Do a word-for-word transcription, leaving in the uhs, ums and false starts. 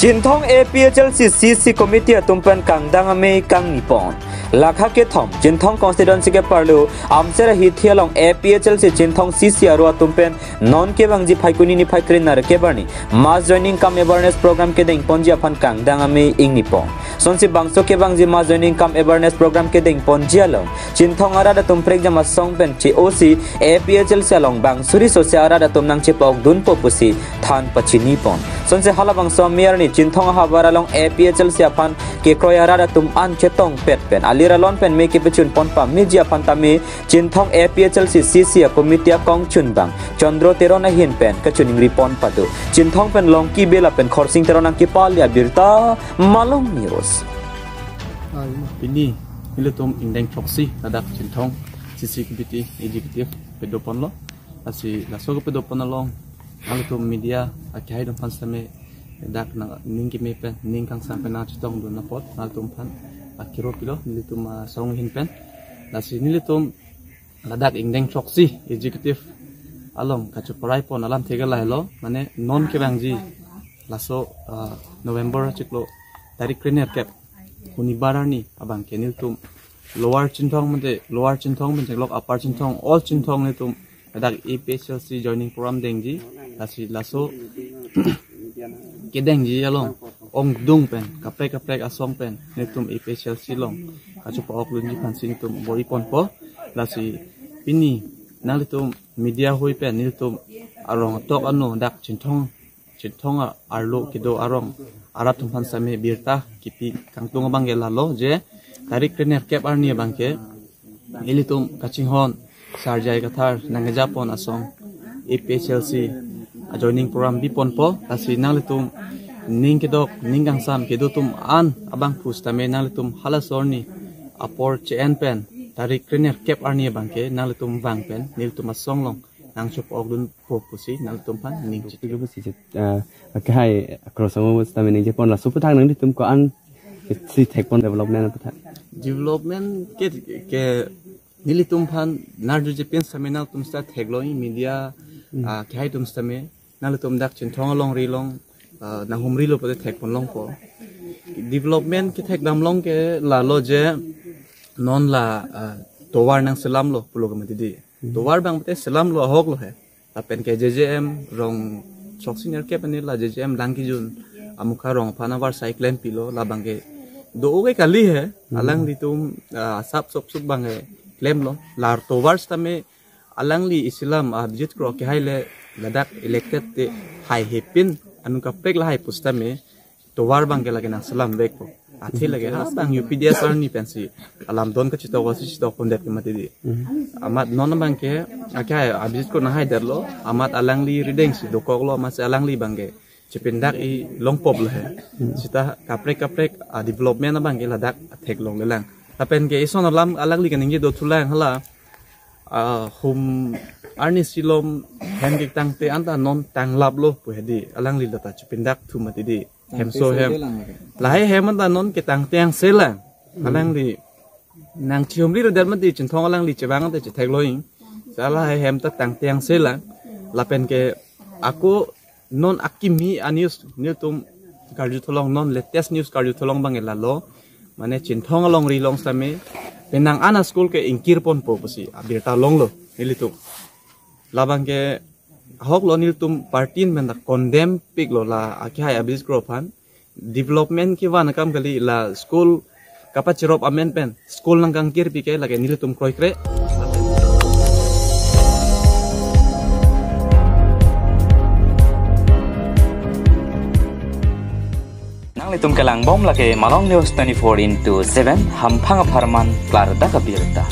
Chinthong A P H L C C C Committee atum pen kangdang amei kangni pon. Lakha kethom, Chinthong constituency ke parlo, Amser ahithi along A P H L C Chinthong C C aro atum pen non kevangji Phaikuni niphai krenerkep arni mass joining cum awareness program kedeng ponji aphan kangdang amei ingni pon. Sonsi bangso kevangji mass joining cum awareness program kedeng ponji along Chinthong arat atum prekjam asong pen che-osi A P H L C along bang suri sose arat atum nangchepokdunpo pusi than pachini pon. Sonsi halabangso amei arni Chinthong ahavar along A P H L C aphan kekroi arat atum an chetongpet pen alir alon pen mei kepachun pon pameji aphan tame Chinthong A P H L C C C a committee akongchunbang Chandro Teron ahin pen kachiningri pon pado. Chinthong pen Longki Bey lapen Khorsing Teron nangkepale abirta Malong News. Pini nelitum ingdeng throksi ladak Chinthong C C Committee Executive pado ponlo. Lasi laso kepado pon along nanglitum media akehai atum aphan sitame dak nangning keme pen, ning kangsam pen nangchetongdun apot nanglitum aphan akiro pilo nelitum asong ahin pen. Lasi nelitum ladak ingdeng throksi Executive along kachoparai pon alamthe ke lahelo, mane non kevangji laso, ah, November achiklo tarik krenerkep, Shonibar arni abangke nelitum Lower Chinthong mate, Lower Chinthong pen theklok Upper Chinthong, all Chinthong nelitum ladak A P H L C joining program dengji. Lasi laso kedengji along ongdung pen kaprek kaprek asong pen nelitum A P H L C along kachopa-ok dunji aphansi nelitum bor-i ponpo. Lasi pini nanglitum media hoi pen nelitum arong atok ano dak Chinthong, Chinthong a-, arlo kedo arong arat atum aphan sitame birta kepi kangtung abangke lahelo je tarik krenerkep arni abangke nelitum kachinghon Sar J I Kathar nangkejapon asong A P H L C a joining program bi ponpo. Lasi nanglitum ning kedok ning kangsam kedo atum an abangphu sitame nanglitum halaso arni apor che-en pen tarik krenerkep arni abangke nanglitum vang pen nelitum asong along nangchopa-ok dunpo pusi nanglitum aphan ning chiklo pusi, ah, akehai akrosamo sitame ningje pon, laso aputhak nanglitum ko-an si thekpon development aputhak? Development ke, ke nelitum aphan narju je pen sitame nangtum sita theklo, media, ah, kehai atum sitame nanglitum dak Chinthong alongri along, ah, nanghumrilo pute thekpon longpo. Development kethekdam along ke lahelo je non la, ah, tovar nangselamlo pulo ke mati di. Tovar abang pute selamlo, ahoklo he. Lapen ke J J M rong throksi nerkep arni la J J M Langkijun amukha rong aphan avarsai klempilo, labangke do-o ke kali he. Alanglitum, ah, sap sop sop abangke klemlo. La tovar sitame alangli isilam, ah, Abhijit Kro akehai le ladak elected te hai hepin anung kaprek lahai pu sitame tovar abangke lake nangselam vekpo. Athe lake ha abang U P D S arni pensi alam don kachetok, wasi chetok pondet ke mati di. Amat non abangke akehai Abhijit Kro nanghaidetlo, amat alangli rideng si dokoklo, amatsi alangli abangke chepindak-i longpoplo he. Sita kaprek kaprek, ah, development abangke ladak theklonglelang. Lapen ke ison alam alangli kaningje dothulang hala, ah, hum arni silom hem ketangte anta non tanglaplo pu he di, alangli lata chepindak thu mati di. Hemso hem. Lahai hem anta non ketangte angselang. Alangli nangchihumri rodet mati, Chinthong alangli chevang anta chetheklo ing. Sa lahai hem ta tangte angselang. Lapen ke ako non akimi a-news nelitum karjuthu along, non latest news karjuthu along abangke lahelo. Mane Chinthong alongri along sitame penang an a-school ke ingkir ponpo pusi abirta longlo nelitum. Labangke ahoklo, nelitum party pen ta condemn piklo la akehai Abhijit Kro aphan. Development kevan akam kali, la school kapacherop amen pen school nangkangkirpi ke lake nelitum kroikre. Nanglitum kelangbom lake Malong News twenty-four into seven, hamphang apharman klardak abirta.